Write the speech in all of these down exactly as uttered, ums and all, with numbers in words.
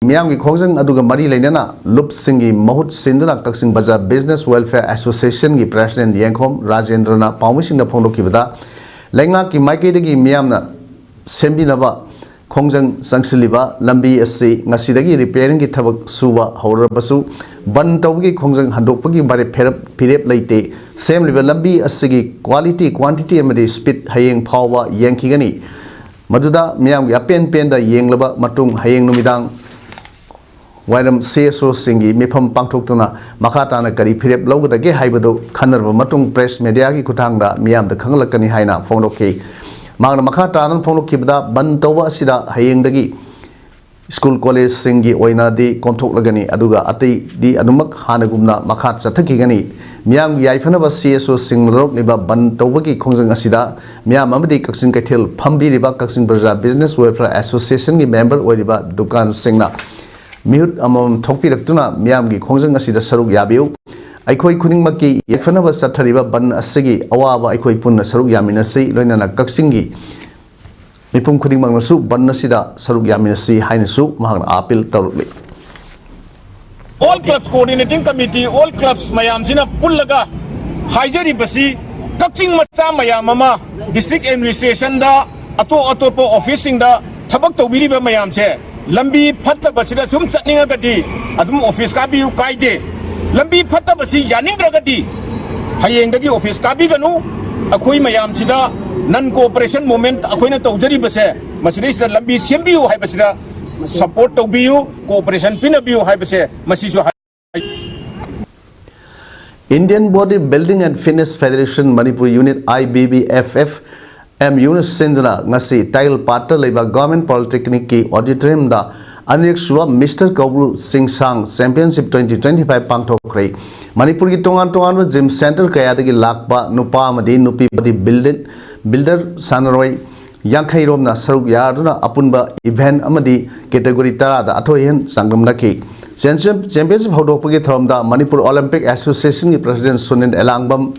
ꯃꯤꯌꯥꯝꯒꯤ ꯈꯣꯡꯖꯪ ꯑꯗꯨꯒ ꯃꯔꯤ ꯂꯩꯅꯅ ꯂꯨꯞꯁꯤꯡꯒꯤ ꯃꯍꯨꯠ ꯁꯤꯟꯗꯨꯅ ꯀꯛꯆꯤꯡ ꯕꯖꯥꯔ ꯕꯤꯖꯤꯅꯦꯁ ꯋꯦꯜꯐꯤꯌꯔ ꯑꯦꯁꯣꯁꯤꯌꯦꯁꯟꯒꯤ ꯄ꯭ꯔꯦꯁꯤꯗꯦꯟꯠ ꯌꯦꯡꯈꯣꯝ ꯔꯥꯖꯦꯟꯗ꯭ꯔꯅ ꯄꯥꯎꯃꯤꯁꯤꯡꯗ ꯐꯣꯡꯗꯣꯛꯈꯤꯕꯗ, ꯂꯩꯉꯥꯛꯀꯤ ꯃꯥꯏꯀꯩꯗꯒꯤ ꯃꯤꯌꯥꯝꯅ ꯁꯦꯝꯕꯤꯅꯕ ꯈꯣꯡꯖꯪ ꯆꯪꯁꯤꯜꯂꯤꯕ ꯂꯝꯕꯤ ꯑꯁꯤ ꯉꯁꯤꯗꯒꯤ ꯔꯤꯄꯦꯌꯔꯤꯡꯒꯤ ꯊꯕꯛ ꯁꯨꯕ ꯍꯧꯔꯕꯁꯨ, ꯕꯟ ꯇꯧꯕꯒꯤ ꯈꯣꯡꯖꯪ ꯍꯟꯗꯣꯛꯄꯒꯤ ꯃꯔꯦꯞ ꯐꯦꯔꯞ ꯐꯤꯔꯦꯞ ꯂꯩꯇꯦ꯫ ꯁꯦꯝꯂꯤꯕ ꯂꯝꯕꯤ ꯑꯁꯤꯒꯤ ꯀ꯭ꯋꯥꯂꯤꯇꯤ, ꯀ꯭ꯋꯥꯟꯇꯤꯇꯤ ꯑꯃꯗꯤ ꯁ꯭ꯄꯤꯗ ꯍꯌꯦꯡ ꯐꯥꯎꯕ ꯌꯦꯡꯈꯤꯒꯅꯤ꯫ ꯃꯗꯨꯗ ꯃꯤꯌꯥꯝꯒꯤ ꯑꯄꯦꯟ ꯄꯦꯟꯗ ꯌꯦꯡꯂꯕ ꯃꯇꯨꯡ, ꯍꯌꯦꯡ ꯅꯨꯃꯤꯗꯥꯡ ꯋꯥꯏꯔꯝ ꯁꯤ ꯑꯦꯁ ꯑꯣꯁꯤꯡꯒꯤ ꯃꯤꯐꯝ ꯄꯥꯡꯊꯣꯛꯇꯨꯅ ꯃꯈꯥ ꯇꯥꯅ ꯀꯔꯤ ꯐꯤꯔꯦꯞ ꯂꯧꯒꯗꯒꯦ ꯍꯥꯏꯕꯗꯨ ꯈꯟꯅꯔꯕ ꯃꯇꯨꯡ ꯄ꯭ꯔꯦꯁ ꯃꯦꯗꯤꯌꯥꯒꯤ ꯈꯨꯠꯊꯥꯡꯗ ꯃꯤꯌꯥꯝꯗ ꯈꯪꯍꯜꯂꯛꯀꯅꯤ ꯍꯥꯏꯅ ꯐꯣꯡꯗꯣꯛꯈꯤ꯫ ꯃꯍꯥꯛꯅ ꯃꯈꯥ ꯇꯥꯗꯨꯅ ꯐꯣꯡꯗꯣꯛꯈꯤꯕꯗ, ꯕꯟ ꯇꯧꯕ ꯑꯁꯤꯗ ꯍꯌꯦꯡꯗꯒꯤ ꯁ꯭ꯀꯨꯜ ꯀꯣꯂꯦꯖꯁꯤꯡꯒꯤ ꯑꯣꯏꯅꯗꯤ ꯀꯣꯝꯊꯣꯛꯂꯒꯅꯤ, ꯑꯗꯨꯒ ꯑꯇꯩꯗꯤ ꯑꯗꯨꯃꯛ ꯍꯥꯟꯅꯒꯨꯝꯅ ꯃꯈꯥ ꯆꯠꯊꯈꯤꯒꯅꯤ꯫ ꯃꯤꯌꯥꯝꯒꯤ ꯌꯥꯏꯐꯅꯕ ꯁꯤ ꯑꯦꯁ ꯑꯣꯁꯤꯡꯅ ꯂꯧꯔꯛꯂꯤꯕ ꯕꯟ ꯇꯧꯕꯒꯤ ꯈꯣꯡꯖꯪ ꯑꯁꯤꯗ ꯃꯤꯌꯥꯝ ꯑꯃꯗꯤ ꯀꯛꯆꯤꯡ ꯀꯩꯊꯦꯜ ꯐꯝꯕꯤꯔꯤꯕ ꯀꯛꯆꯤꯡ ꯄ꯭ꯔꯖꯥ ꯕꯤꯖꯤꯅꯦꯁ ꯋꯦꯜꯐꯤꯌꯔ ꯑꯦꯁꯣꯁꯤꯌꯦꯁꯟꯒꯤ ꯃꯦꯝꯕꯔ ꯑꯣꯏꯔꯤꯕ ꯗꯨꯀꯥꯟꯁꯤꯡꯅ ꯃꯤꯍꯨꯠ ꯑꯃꯃꯝ ꯊꯣꯛꯄꯤꯔꯛꯇꯨꯅ ꯃꯤꯌꯥꯝꯒꯤ ꯈꯣꯡꯖꯪ ꯑꯁꯤꯗ ꯁꯔꯨꯛ ꯌꯥꯕꯤꯌꯨ꯫ ꯑꯩꯈꯣꯏ ꯈꯨꯗꯤꯡꯃꯛꯀꯤ ꯌꯥꯏꯐꯅꯕ ꯆꯠꯊꯔꯤꯕ ꯕꯟ ꯑꯁꯤꯒꯤ ꯑꯋꯥꯕ ꯑꯩꯈꯣꯏ ꯄꯨꯟꯅ ꯁꯔꯨꯛ ꯌꯥꯃꯤꯟꯅꯁꯤ, ꯂꯣꯏꯅꯅ ꯀꯛꯆꯤꯡꯒꯤ ꯃꯤꯄꯨꯝ ꯈꯨꯗꯤꯡꯃꯛꯅꯁꯨ ꯕꯟ ꯑꯁꯤꯗ ꯁꯔꯨꯛ ꯌꯥꯃꯤꯟꯅꯁꯤ ꯍꯥꯏꯅꯁꯨ ꯃꯍꯥꯛꯅ appeal ꯇꯧꯔꯛꯂꯤ꯫ All clubs coordinating committee, all clubs ꯃꯌꯥꯝꯁꯤꯅ ꯄꯨꯜꯂꯒ ꯍꯥꯏꯖꯔꯤꯕꯁꯤ, ꯀꯛꯆꯤꯡ ꯃꯆꯥ ꯃꯌꯥꯝ ꯑꯃ district administrationꯗ, ꯑꯇꯣꯞ ꯑꯇꯣꯞꯄ officeꯁꯤꯡꯗ ꯊꯕꯛ ꯇꯧꯕꯤꯔꯤꯕ ꯃꯌꯥꯝꯁꯦ, ꯂꯝꯕꯤ ꯐꯠꯇꯕꯁꯤꯗ ꯁꯨꯝ ꯆꯠꯅꯤꯡꯉꯒꯗꯤ ꯑꯗꯨꯝ office ꯀꯥꯕꯤꯌꯨ, ꯀꯥꯏꯗꯦ꯫ ꯂꯝꯕꯤ ꯐꯠꯇꯕꯁꯤ ꯌꯥꯅꯤꯡꯗ꯭ꯔꯒꯗꯤ ꯍꯌꯦꯡꯗꯒꯤ office ꯀꯥꯕꯤꯒꯅꯨ꯫ ꯑꯩꯈꯣꯏ ꯃꯌꯥꯝꯁꯤꯗ non cooperation movement ꯑꯩꯈꯣꯏꯅ ꯇꯧꯖꯔꯤꯕꯁꯦ, ꯃꯁꯤꯗꯩꯁꯤꯗ ꯂꯝꯕꯤ ꯁꯦꯝꯕꯤꯌꯨ ꯍꯥꯏꯕꯁꯤꯗ support ꯇꯧꯕꯤꯌꯨ, cooperation ꯄꯤꯅꯕꯤꯌꯨ ꯍꯥꯏꯕꯁꯦ ꯃꯁꯤꯁꯨ ꯍꯥꯏ꯫ Indian Body Building and Fitness Federation Manipur Unit, I B B F F M Uꯅ ꯁꯤꯟꯗꯨꯅ ꯉꯁꯤ ꯇꯥꯏꯒꯜ ꯄꯥꯠꯇ ꯂꯩꯕ Government Polytechnicꯀꯤ auditoriumꯗ ꯑꯅꯤꯔꯛ ꯁꯨꯕ Mister Kaubru Chingsang Championship twenty twenty five ꯄꯥꯡꯊꯣꯛꯈ꯭ꯔꯦ꯫ ꯃꯅꯤꯄꯨꯔꯒꯤ ꯇꯣꯉꯥꯟ ꯇꯣꯉꯥꯟꯕ gym centre ꯀꯌꯥꯗꯒꯤ ꯂꯥꯛꯄ ꯅꯨꯄꯥ ꯑꯃꯗꯤ ꯅꯨꯄꯤ body building, builder ꯁꯥꯟꯅꯔꯣꯏ ꯌꯥꯡꯈꯩ ꯔꯣꯝꯅ ꯁꯔꯨꯛ ꯌꯥꯗꯨꯅ ꯑꯄꯨꯟꯕ event ꯑꯃꯗꯤ category ꯇꯔꯥꯗ ꯑꯊꯣꯏ ꯑꯍꯦꯟ ꯆꯥꯡꯗꯝꯅꯈꯤ꯫ Championship ꯍꯧꯗꯣꯛꯄꯒꯤ ꯊꯧꯔꯝꯗ Manipur Olympic Associationꯒꯤ President Sunil Elangbam,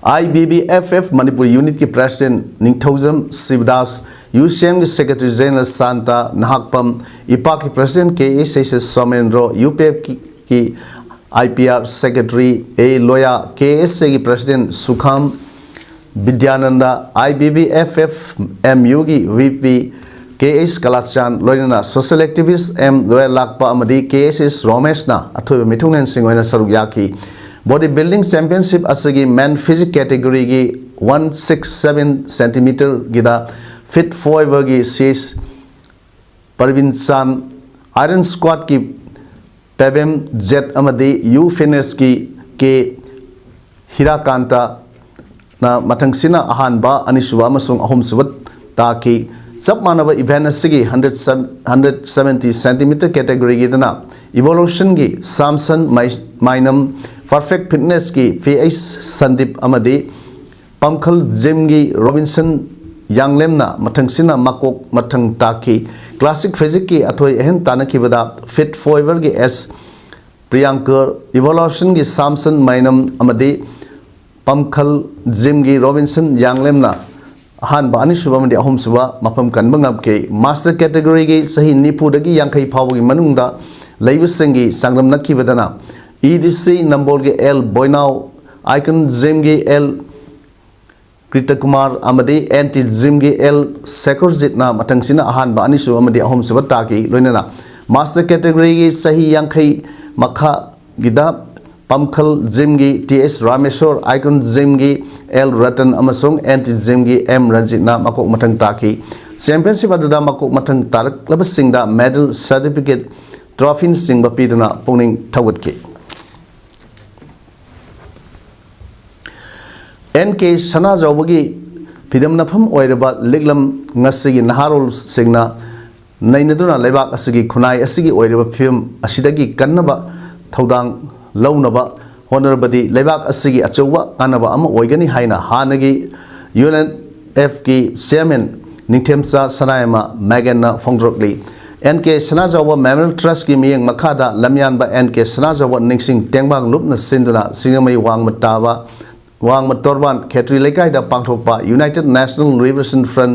I B B F F Manipur Unit ꯀꯤ President Ningthoujam Shibdas, U C M ꯒꯤ Secretary General ꯁꯥꯟꯇ ꯅꯍꯥꯛꯄꯝ, ꯏꯄꯥꯛꯀꯤ President K S S Somendro, U P F ꯀꯤ, ꯀꯤ I P R Secretary A ꯂꯣꯌꯥ, K S A ꯒꯤ President ꯁꯨꯈꯥꯝ Bidyananda, I B B F F M U ꯒꯤ V P K H ꯀꯂꯥꯆꯥꯟ, ꯂꯣꯏꯅꯅ social activist M lawyer ꯂꯥꯛꯄ ꯑꯃꯗꯤ K S S ꯔꯣꯃꯦꯁꯅ ꯑꯊꯣꯏꯕ ꯃꯤꯊꯨꯡꯂꯦꯟꯁꯤꯡ ꯑꯣꯏꯅ ꯁꯔꯨꯛ ꯌꯥꯈꯤ꯫ Body building championship ꯑꯁꯤꯒꯤ men physique category ꯒꯤ one six seven centimeter ꯒꯤꯗ fit forever ꯒꯤ C H ꯄꯔꯕꯤꯟ ꯆꯥꯟ, iron squat ꯀꯤ ꯄꯦꯕꯦꯝ ꯖꯦꯠ ꯑꯃꯗꯤ U Fitness ꯀꯤ K ꯍꯤꯔꯥꯀꯥꯟꯇꯅ ꯃꯊꯪꯁꯤꯅ ꯑꯍꯥꯟꯕ, ꯑꯅꯤꯁꯨꯕ ꯑꯃꯁꯨꯡ ꯑꯍꯨꯝꯁꯨꯕ ꯇꯥꯈꯤ꯫ ꯆꯞ ꯃꯥꯟꯅꯕ event ꯑꯁꯤꯒꯤ hundred, hundred seventy centimeter category ꯒꯤꯗꯅ Evolution ꯒꯤ ꯁꯥꯝꯁꯟ ꯃꯥꯏ-, ꯃꯥꯏꯅꯝ, Perfect Fitness ꯀꯤ P H ꯁꯟꯗꯤꯞ ꯑꯃꯗꯤ ꯄꯝꯈꯜ Gym ꯒꯤ ꯔꯣꯕꯤꯟꯁꯟ ꯌꯥꯡꯂꯦꯝꯅ ꯃꯊꯪꯁꯤꯅ ꯃꯀꯣꯛ ꯃꯊꯪ ꯇꯥꯈꯤ꯫ Classic Physique ꯀꯤ ꯑꯊꯣꯏ ꯑꯍꯦꯟ ꯇꯥꯟꯅꯈꯤꯕꯗ fit forever ꯒꯤ S ꯄ꯭ꯔꯤꯌꯥꯡꯀꯔ, Evolution ꯒꯤ ꯁꯥꯝꯁꯟ ꯃꯥꯏꯅꯝ ꯑꯃꯗꯤ ꯄꯝꯈꯜ Gym ꯒꯤ ꯔꯣꯕꯤꯟꯁꯟ ꯌꯥꯡꯂꯦꯝꯅ ꯑꯍꯥꯟꯕ, ꯑꯅꯤꯁꯨꯕ ꯑꯃꯗꯤ ꯑꯍꯨꯝꯁꯨꯕ ꯃꯐꯝ ꯀꯟꯕ ꯉꯝꯈꯤ꯫ Master category ꯒꯤ ꯆꯍꯤ ꯅꯤꯐꯨꯗꯒꯤ ꯌꯥꯡꯈꯩ ꯐꯥꯎꯕꯒꯤ ꯃꯅꯨꯡꯗ ꯂꯩꯕꯁꯤꯡꯒꯤ ꯆꯥꯡꯗꯝꯅꯈꯤꯕꯗꯅ E D C ꯅꯝꯕꯣꯜꯒꯤ L ꯕꯣꯏꯅꯥꯎ, Icon Gym ꯒꯤ L ꯀ꯭ꯔꯤꯇꯀꯨꯃꯥꯔ ꯑꯃꯗꯤ Anti Gym ꯒꯤ L ꯁꯦꯀꯨꯔꯖꯤꯠꯅ ꯃꯊꯪꯁꯤꯅ ꯑꯍꯥꯟꯕ, ꯑꯅꯤꯁꯨꯕ ꯑꯃꯗꯤ ꯑꯍꯨꯝꯁꯨꯕ ꯇꯥꯈꯤ꯫ ꯂꯣꯏꯅꯅ Master category ꯒꯤ ꯆꯍꯤ ꯌꯥꯡꯈꯩ ꯃꯈꯥꯒꯤꯗ ꯄꯝꯈꯜ Gym ꯒꯤ T H Rameshwor, Icon Gym ꯒꯤ L ꯔꯇꯟ ꯑꯃꯁꯨꯡ Anti Gym ꯒꯤ M ꯔꯟꯖꯤꯠꯅ ꯃꯀꯣꯛ ꯃꯊꯪ ꯇꯥꯈꯤ꯫ Championship ꯑꯗꯨꯗ ꯃꯀꯣꯛ ꯃꯊꯪ ꯇꯥꯔꯛꯂꯕꯁꯤꯡꯗ medal, certificate, trophy ꯅꯆꯤꯡꯕ ꯄꯤꯗꯨꯅ ꯄꯨꯛꯅꯤꯡ ꯊꯧꯒꯠꯈꯤ꯫ N K ꯁꯅꯥꯖꯥꯎꯕꯒꯤ ꯐꯤꯗꯝꯅꯐꯝ ꯑꯣꯏꯔꯕ ꯂꯤꯛꯂꯝ ꯉꯁꯤꯒꯤ ꯅꯍꯥꯔꯣꯜꯁꯤꯡꯅ ꯅꯩꯅꯗꯨꯅ ꯂꯩꯕꯥꯛ ꯑꯁꯤꯒꯤ ꯈꯨꯟꯅꯥꯏ ꯑꯁꯤꯒꯤ ꯑꯣꯏꯔꯤꯕ ꯐꯤꯕꯝ ꯑꯁꯤꯗꯒꯤ ꯀꯟꯅꯕ ꯊꯧꯗꯥꯡ ꯂꯧꯅꯕ ꯍꯣꯠꯅꯔꯕꯗꯤ ꯂꯩꯕꯥꯛ ꯑꯁꯤꯒꯤ ꯑꯆꯧꯕ ꯀꯥꯟꯅꯕ ꯑꯃ ꯑꯣꯏꯒꯅꯤ ꯍꯥꯏꯅ ꯍꯥꯟꯅꯒꯤ U N F ꯀꯤ Chairman ꯅꯤꯡꯊꯦꯝꯆꯥ ꯁꯅꯥꯌꯥꯏꯃ ꯃꯦꯒꯟꯅ ꯐꯣꯡꯗꯣꯔꯛꯂꯤ꯫ N K ꯁꯅꯥꯖꯥꯎꯕ Memorial Trust ꯀꯤ ꯃꯤꯠꯌꯦꯡ ꯃꯈꯥꯗ ꯂꯝꯌꯥꯟꯕ N K ꯁꯅꯥꯖꯥꯎꯕ ꯅꯤꯡꯁꯤꯡ ꯇꯦꯡꯕꯥꯡ ꯂꯨꯞꯅ ꯁꯤꯟꯗꯨꯅ ꯁꯤꯡꯖꯃꯩ ꯋꯥꯡꯃ ꯇꯥꯕ ꯋꯥꯡꯃ ꯇꯣꯔꯕꯥꯟ ꯈꯦꯇ꯭ꯔꯤ ꯂꯩꯀꯥꯏꯗ ꯄꯥꯡꯊꯣꯛꯄ United National Liberation Front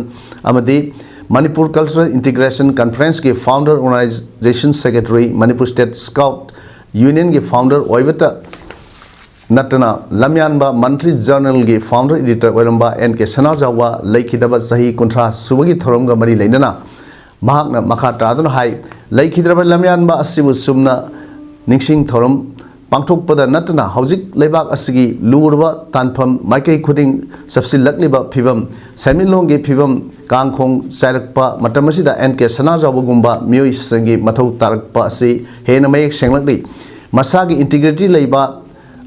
ꯑꯃꯗꯤ Manipur Cultural Integration Conference ꯀꯤ Founder Organization Secretary, Manipur State Scout Union ꯒꯤ founder ꯑꯣꯏꯕꯇ ꯅꯠꯇꯅ ꯂꯝꯌꯥꯟꯕ ꯃꯟꯇ꯭ꯔꯤ ꯖꯔꯅꯦꯜꯒꯤ founder editor ꯑꯣꯏꯔꯝꯕ ꯑꯦꯟ ꯀꯦ ꯁꯅꯥꯖꯥꯎꯕ ꯂꯩꯈꯤꯗꯕ ꯆꯍꯤ ꯀꯨꯟꯊ꯭ꯔꯥ ꯁꯨꯕꯒꯤ ꯊꯧꯔꯝꯒ ꯃꯔꯤ ꯂꯩꯅꯅ ꯃꯍꯥꯛꯅ ꯃꯈꯥ ꯇꯥꯗꯨꯅ ꯍꯥꯏ, ꯂꯩꯈꯤꯗ꯭ꯔꯕ ꯂꯝꯌꯥꯟꯕ ꯑꯁꯤꯕꯨ ꯆꯨꯝꯅ ꯅꯤꯡꯁꯤꯡ ꯊꯧꯔꯝ ꯄꯥꯡꯊꯣꯛꯄꯗ ꯅꯠꯇꯅ ꯍꯧꯖꯤꯛ ꯂꯩꯕꯥꯛ ꯑꯁꯤꯒꯤ ꯂꯨꯔꯕ ꯇꯥꯟꯐꯝ ꯃꯥꯏꯀꯩ ꯈꯨꯗꯤꯡ ꯆꯞꯁꯤꯜꯂꯛꯂꯤꯕ ꯐꯤꯕꯝ, ꯁꯦꯟꯃꯤꯠꯂꯣꯟꯒꯤ ꯐꯤꯕꯝ, ꯀꯥꯡꯈꯣꯡ ꯆꯥꯏꯔꯛꯄ ꯃꯇꯝ ꯑꯁꯤꯗ ꯑꯦꯟ ꯀꯦ ꯁꯅꯥꯖꯥꯎꯕꯒꯨꯝꯕ ꯃꯤꯑꯣꯏꯁꯤꯡꯒꯤ ꯃꯊꯧ ꯇꯥꯔꯛꯄ ꯑꯁꯤ ꯍꯦꯟꯅ ꯃꯌꯦꯛ ꯁꯦꯡꯂꯛꯂꯤ꯫ ꯃꯁꯥꯒꯤ integrity ꯂꯩꯕ,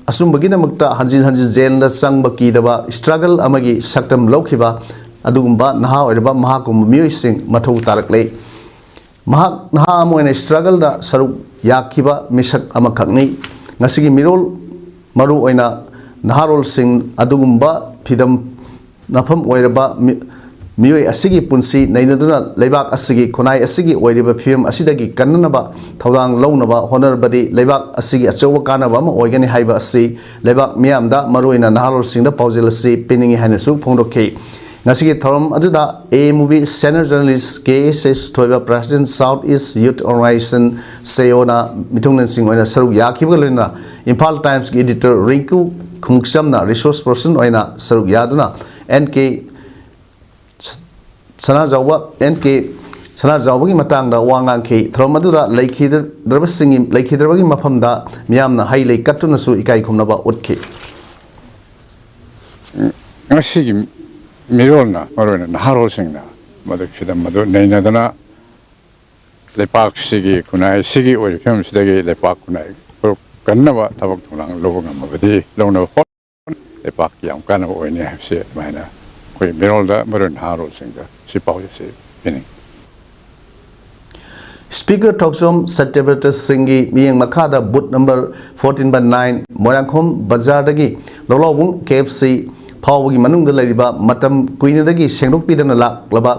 ꯑꯆꯨꯝꯕꯒꯤꯗꯃꯛꯇ ꯍꯟꯖꯤꯟ ꯍꯟꯖꯤꯟ ꯖꯦꯜꯗ ꯆꯪꯕ ꯀꯤꯗꯕ struggle ꯑꯃꯒꯤ ꯁꯛꯇꯝ ꯂꯧꯈꯤꯕ ꯑꯗꯨꯒꯨꯝꯕ ꯅꯍꯥ ꯑꯣꯏꯔꯕ ꯃꯍꯥꯛꯀꯨꯝꯕ ꯃꯤꯑꯣꯏꯁꯤꯡ ꯃꯊꯧ ꯇꯥꯔꯛꯂꯤ꯫ ꯃꯍꯥꯛ ꯅꯍꯥ ꯑꯃ ꯑꯣꯏꯅ struggleꯗ ꯁꯔꯨꯛ ꯌꯥꯈꯤꯕ ꯃꯤꯁꯛ ꯑꯃꯈꯛꯅꯤ꯫ ꯉꯁꯤꯒꯤ ꯃꯤꯔꯣꯜ, ꯃꯔꯨ ꯑꯣꯏꯅ ꯅꯍꯥꯔꯣꯜꯁꯤꯡ ꯑꯗꯨꯒꯨꯝꯕ ꯐꯤꯗꯝ ꯅꯐꯝ ꯑꯣꯏꯔꯕ ꯃꯤ-, ꯃꯤꯑꯣꯏ ꯑꯁꯤꯒꯤ ꯄꯨꯟꯁꯤ ꯅꯩꯅꯗꯨꯅ ꯂꯩꯕꯥꯛ ꯑꯁꯤꯒꯤ ꯈꯨꯟꯅꯥꯏ ꯑꯁꯤꯒꯤ ꯑꯣꯏꯔꯤꯕ ꯐꯤꯕꯝ ꯑꯁꯤꯗꯒꯤ ꯀꯟꯅꯅꯕ ꯊꯧꯗꯥꯡ ꯂꯧꯅꯕ ꯍꯣꯠꯅꯔꯕꯗꯤ ꯂꯩꯕꯥꯛ ꯑꯁꯤꯒꯤ ꯑꯆꯧꯕ ꯀꯥꯟꯅꯕ ꯑꯃ ꯑꯣꯏꯒꯅꯤ ꯍꯥꯏꯕ ꯑꯁꯤ ꯂꯩꯕꯥꯛ ꯃꯤꯌꯥꯝꯗ, ꯃꯔꯨꯑꯣꯏꯅ ꯅꯍꯥꯔꯣꯜꯁꯤꯡꯗ ꯄꯥꯎꯖꯦꯜ ꯑꯁꯤ ꯄꯤꯅꯤꯡꯏ ꯍꯥꯏꯅꯁꯨ ꯐꯣꯡꯗꯣꯛꯈꯤ꯫ ꯉꯁꯤꯒꯤ ꯊꯧꯔꯝ ꯑꯗꯨꯗ A M U B senior journalist K S S ꯊꯣꯏꯕ, President South East Youth Organization, ꯁꯦꯌꯣꯅ ꯃꯤꯊꯨꯡꯂꯦꯟꯁꯤꯡ ꯑꯣꯏꯅ ꯁꯔꯨꯛ ꯌꯥꯈꯤꯕꯒ ꯂꯣꯏꯅꯅ ꯏꯝꯐꯥꯜ ꯇꯥꯏꯝꯁꯀꯤ editor ꯔꯤꯡꯀꯨ ꯈꯣꯡꯆꯝꯅ resource person ꯑꯣꯏꯅ ꯁꯔꯨꯛ ꯌꯥꯗꯨꯅ ꯑꯦꯟ ꯀꯦ ꯁꯅꯥꯖꯥꯎꯕ, ꯑꯦꯟ ꯀꯦ ꯁꯅꯥꯖꯥꯎꯕꯒꯤ ꯃꯇꯥꯡꯗ ꯋꯥ ꯉꯥꯡꯈꯤ꯫ ꯊꯧꯔꯝ ꯑꯗꯨꯗ ꯂꯩꯈꯤꯗ꯭ꯔꯕꯁꯤꯡꯒꯤ, ꯂꯩꯈꯤꯗ꯭ꯔꯕꯒꯤ ꯃꯐꯝꯗ ꯃꯤꯌꯥꯝꯅ ꯍꯩ ꯂꯩ ꯀꯠꯇꯨꯅꯁꯨ ꯏꯀꯥꯏ ꯈꯨꯝꯅꯕ ꯎꯠꯈꯤ꯫ ꯉꯁꯤꯒꯤ ꯃꯤꯔꯣꯜꯅ, ꯃꯔꯨꯑꯣꯏꯅ ꯅꯍꯥꯔꯣꯜꯁꯤꯡꯅ ꯃꯗꯨꯒꯤ ꯐꯤꯗꯝ ꯑꯗꯨ ꯅꯩꯅꯗꯨꯅ ꯂꯩꯄꯥꯛꯁꯤꯒꯤ ꯈꯨꯟꯅꯥꯏꯁꯤꯒꯤ ꯑꯣꯏꯔꯤꯕ ꯐꯤꯕꯝꯁꯤꯗꯒꯤ ꯂꯩꯄꯥꯛ ꯈꯨꯟꯅꯥꯏ ꯀꯟꯅꯕ ꯊꯕꯛ ꯊꯧꯔꯥꯡ ꯂꯧꯕ ꯉꯝꯃꯕꯗꯤ ꯂꯧꯅꯕ ꯍꯣꯠ-, ꯂꯩꯄꯥꯛꯀꯤ ꯌꯥꯝ ꯀꯥꯟꯅꯕ ꯑꯣꯏꯅꯤ ꯍꯥꯏꯕꯁꯤ ꯑꯗꯨꯃꯥꯏꯅ ꯑꯩꯈꯣꯏ ꯃꯤꯔꯣꯜꯗ, ꯃꯔꯨꯑꯣꯏꯅ ꯅꯍꯥꯔꯣꯜꯁꯤꯡꯗ ꯁꯤ ꯄꯥꯎꯖꯦꯜꯁꯤ ꯄꯤꯅꯤꯡꯏ꯫ Speaker ꯊꯣꯛꯆꯣꯝ ꯁꯇ꯭ꯌꯕ꯭ꯔꯇ ꯁꯤꯡꯒꯤ ꯃꯤꯠꯌꯦꯡ ꯃꯈꯥꯗ booth number fourteen by nine Moirangkhom ꯕꯖꯥꯔꯗꯒꯤ ꯂꯧꯂꯥꯎꯕꯨꯡ K F C ꯐꯥꯎꯕꯒꯤ ꯃꯅꯨꯡꯗ ꯂꯩꯔꯤꯕ ꯃꯇꯝ ꯀꯨꯏꯅꯗꯒꯤ ꯁꯦꯡꯗꯣꯛꯄꯤꯗꯅ ꯂꯥꯛꯂꯕ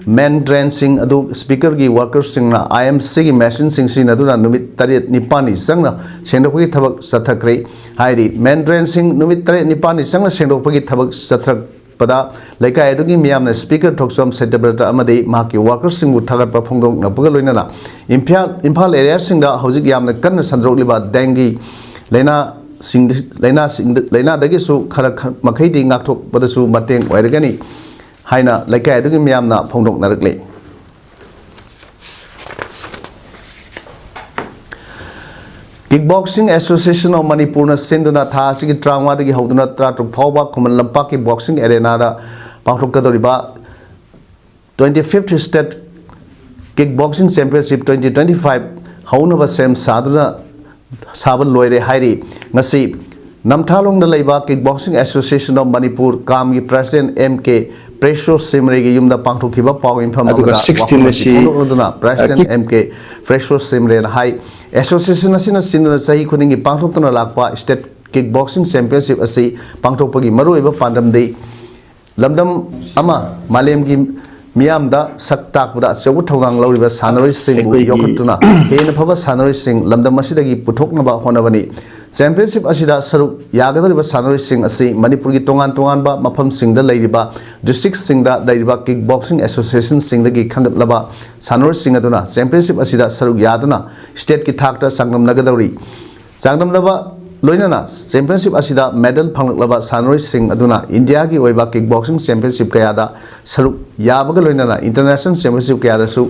ꯃꯦꯟ ꯗ꯭ꯔꯦꯟꯁꯤꯡ ꯑꯗꯨ ꯁ꯭ꯄꯤꯀꯔꯒꯤ ꯋꯥꯔꯀꯔꯁꯤꯡꯅ ꯑꯥꯏ ꯑꯦꯝ ꯁꯤꯒꯤ ꯃꯦꯁꯤꯟꯁꯤꯡ ꯁꯤꯖꯤꯟꯅꯗꯨꯅ ꯅꯨꯃꯤꯠ ꯇꯔꯦꯠ ꯅꯤꯄꯥꯜꯅꯤ ꯆꯪꯅ ꯁꯦꯡꯗꯣꯛꯄꯒꯤ ꯊꯕꯛ ꯆꯠꯊꯈ꯭ꯔꯦ ꯍꯥꯏꯔꯤ꯫ ꯃꯦꯟ ꯗ꯭ꯔꯦꯟꯁꯤꯡ ꯅꯨꯃꯤꯠ ꯇꯔꯦꯠ ꯅꯤꯄꯥꯜꯅꯤ ꯆꯪꯅ ꯁꯦꯡꯗꯣꯛꯄꯒꯤ ꯊꯕꯛ ꯆꯠꯊꯔꯛꯄꯗ ꯂꯩꯀꯥꯏ ꯑꯗꯨꯒꯤ ꯃꯤꯌꯥꯝꯅ ꯁ꯭ꯄꯤꯀꯔ ꯊꯣꯛꯆꯣꯝ ꯁꯇ꯭ꯌꯕ꯭ꯔꯇ ꯑꯃꯗꯤ ꯃꯍꯥꯛꯀꯤ ꯋꯥꯔꯀꯔꯁꯤꯡꯕꯨ ꯊꯥꯒꯠꯄ ꯐꯣꯡꯗꯣꯛꯅꯕꯒ ꯂꯣꯏꯅꯅ ꯏꯝꯐꯥꯜ, ꯏꯝꯐꯥꯜ ꯑꯦꯔꯤꯌꯥꯁꯤꯡꯗ ꯍꯧꯖꯤꯛ ꯌꯥꯝꯅ ꯀꯟꯅ ꯁꯟꯗꯣꯔꯛꯂꯤꯕ ꯗꯦꯡꯒꯤ ꯂꯥꯏꯅꯥꯁꯤꯡ, ꯂꯥꯏꯅꯥꯁꯤꯡ, ꯂꯥꯏꯅꯥꯗꯒꯤꯁꯨ ꯈꯔ, ꯈꯔ ꯃꯈꯩꯗꯤ ꯉꯥꯛꯊꯣꯛꯄꯗꯁꯨ ꯃꯇꯦꯡ ꯑꯣꯏꯔꯒꯅꯤ ꯍꯥꯏꯅ ꯂꯩꯀꯥꯏ ꯑꯗꯨꯒꯤ ꯃꯤꯌꯥꯝꯅ ꯐꯣꯡꯗꯣꯛꯅꯔꯛꯂꯤ꯫ Kickboxing Association of ꯃꯅꯤꯄꯨꯔꯅ ꯁꯤꯟꯗꯨꯅ ꯊꯥ ꯑꯁꯤꯒꯤ ꯇꯔꯥꯃꯉꯥꯗꯒꯤ ꯍꯧꯗꯨꯅ ꯇꯔꯥꯇꯔꯨꯛ ꯐꯥꯎꯕ ꯈꯨꯃꯟ ꯂꯝꯄꯥꯛꯀꯤ ꯕꯣꯛꯁꯤꯡ ꯑꯦꯔꯦꯅꯥꯗ ꯄꯥꯡꯊꯣꯛꯀꯗꯧꯔꯤꯕ twenty fifth State Kickboxing Championship twenty twenty five ꯍꯧꯅꯕ ꯁꯦꯝ ꯁꯥꯗꯨꯅ ꯁꯥꯕ ꯂꯣꯏꯔꯦ ꯍꯥꯏꯔꯤ꯫ ꯉꯁꯤ ꯅꯝꯊꯥꯂꯣꯡꯗ ꯂꯩꯕ Kickboxing Association of ꯃꯅꯤꯄꯨꯔ, ꯀꯥꯝꯒꯤ ꯄ꯭ꯔꯦꯁꯤꯗꯦꯟꯠ ꯑꯦꯝ ꯀꯦ ꯄ꯭ꯔꯦꯁꯣ ꯁꯤꯝꯔꯦꯒꯤ ꯌꯨꯝꯗ ꯄꯥꯡꯊꯣꯛꯈꯤꯕ ꯄꯥꯎ ꯃꯤꯐꯝ ꯑꯗꯨꯒ ꯑꯃꯗ ꯁꯤꯛꯁꯇꯤꯟ ꯋꯥꯐꯝ ꯑꯁꯤ ꯑꯁꯤ, ꯐꯣꯡꯗꯣꯛꯂꯗꯨꯅ ꯑ, ꯄ꯭ꯔꯦꯁꯤꯗꯦꯟꯠ ꯀꯤꯛ ꯑꯦꯝ ꯀꯦ ꯄ꯭ꯔꯦꯁꯣ ꯁꯤꯝꯔꯦꯅ ꯍꯥꯏ, ꯑꯦꯁꯣꯁꯤꯌꯦꯁꯟ ꯑꯁꯤꯅ ꯁꯤꯟꯗꯨꯅ ꯆꯍꯤ ꯈꯨꯗꯤꯡꯒꯤ ꯄꯥꯡꯊꯣꯛꯇꯨꯅ ꯂꯥꯛꯄ State Kickboxing Championship ꯑꯁꯤ ꯄꯥꯡꯊꯣꯛꯄꯒꯤ ꯃꯔꯨꯑꯣꯏꯕ ꯄꯥꯟꯗꯝꯗꯤ ꯂꯝꯗꯝ ꯑꯃ ꯃꯥꯂꯦꯝꯒꯤ ꯃꯤꯌꯥꯝꯗ ꯁꯛ ꯇꯥꯛꯄꯗ ꯑꯆꯧꯕ ꯊꯧꯗꯥꯡ ꯂꯧꯔꯤꯕ ꯁꯥꯟꯅꯔꯣꯏꯁꯤꯡꯕꯨ ꯑꯩꯈꯣꯏꯒꯤ ꯌꯣꯛꯈꯠꯇꯨꯅ ꯍꯦꯟꯅ ꯐꯕ ꯁꯥꯟꯅꯔꯣꯏꯁꯤꯡ ꯂꯝꯗꯝ ꯑꯁꯤꯗꯒꯤ ꯄꯨꯊꯣꯛꯅꯕ ꯍꯣꯠꯅꯕꯅꯤ꯫ ꯆꯦꯝꯄꯤꯌꯟꯁꯤꯞ ꯑꯁꯤꯗ ꯁꯔꯨꯛ ꯌꯥꯒꯗꯧꯔꯤꯕ ꯁꯥꯟꯅꯔꯣꯏꯁꯤꯡ ꯑꯁꯤ ꯃꯅꯤꯄꯨꯔꯒꯤ ꯇꯣꯉꯥꯟ ꯇꯣꯉꯥꯟꯕ ꯃꯐꯝꯁꯤꯡꯗ ꯂꯩꯔꯤꯕ ꯗꯤꯁꯇ꯭ꯔꯤꯛꯁꯤꯡꯗ ꯂꯩꯔꯤꯕ ꯀꯤꯛ ꯕꯣꯛꯁꯤꯡ ꯑꯦꯁꯣꯁꯤꯌꯦꯁꯟꯁꯤꯡꯗꯒꯤ ꯈꯟꯒꯠꯂꯕ ꯁꯥꯟꯅꯔꯣꯏꯁꯤꯡ ꯑꯗꯨꯅ ꯆꯦꯝꯄꯤꯌꯟꯁꯤꯞ ꯑꯁꯤꯗ ꯁꯔꯨꯛ ꯌꯥꯗꯨꯅ ꯁ꯭ꯇꯦꯠꯀꯤ ꯊꯥꯛꯇ ꯆꯥꯡꯗꯝꯅꯒꯗꯧꯔꯤ꯫ ꯆꯥꯡꯗꯝꯅꯕ ꯂꯣꯏꯅꯅ ꯆꯦꯝꯄꯤꯌꯟꯁꯤꯞ ꯑꯁꯤꯗ ꯃꯦꯗꯜ ꯐꯪꯂꯛꯂꯕ ꯁꯥꯟꯅꯔꯣꯏꯁꯤꯡ ꯑꯗꯨꯅ ꯏꯟꯗꯤꯌꯥꯒꯤ ꯑꯣꯏꯕ ꯀꯤꯛ ꯕꯣꯛꯁꯤꯡ ꯆꯦꯝꯄꯤꯌꯟꯁꯤꯞ ꯀꯌꯥꯗ ꯁꯔꯨꯛ ꯌꯥꯕꯒ ꯂꯣꯏꯅꯅ ꯏꯟꯇꯔꯅꯦꯁꯅꯦꯜ ꯆꯦꯝꯄꯤꯌꯟꯁꯤꯞ ꯀꯌꯥꯗꯁꯨ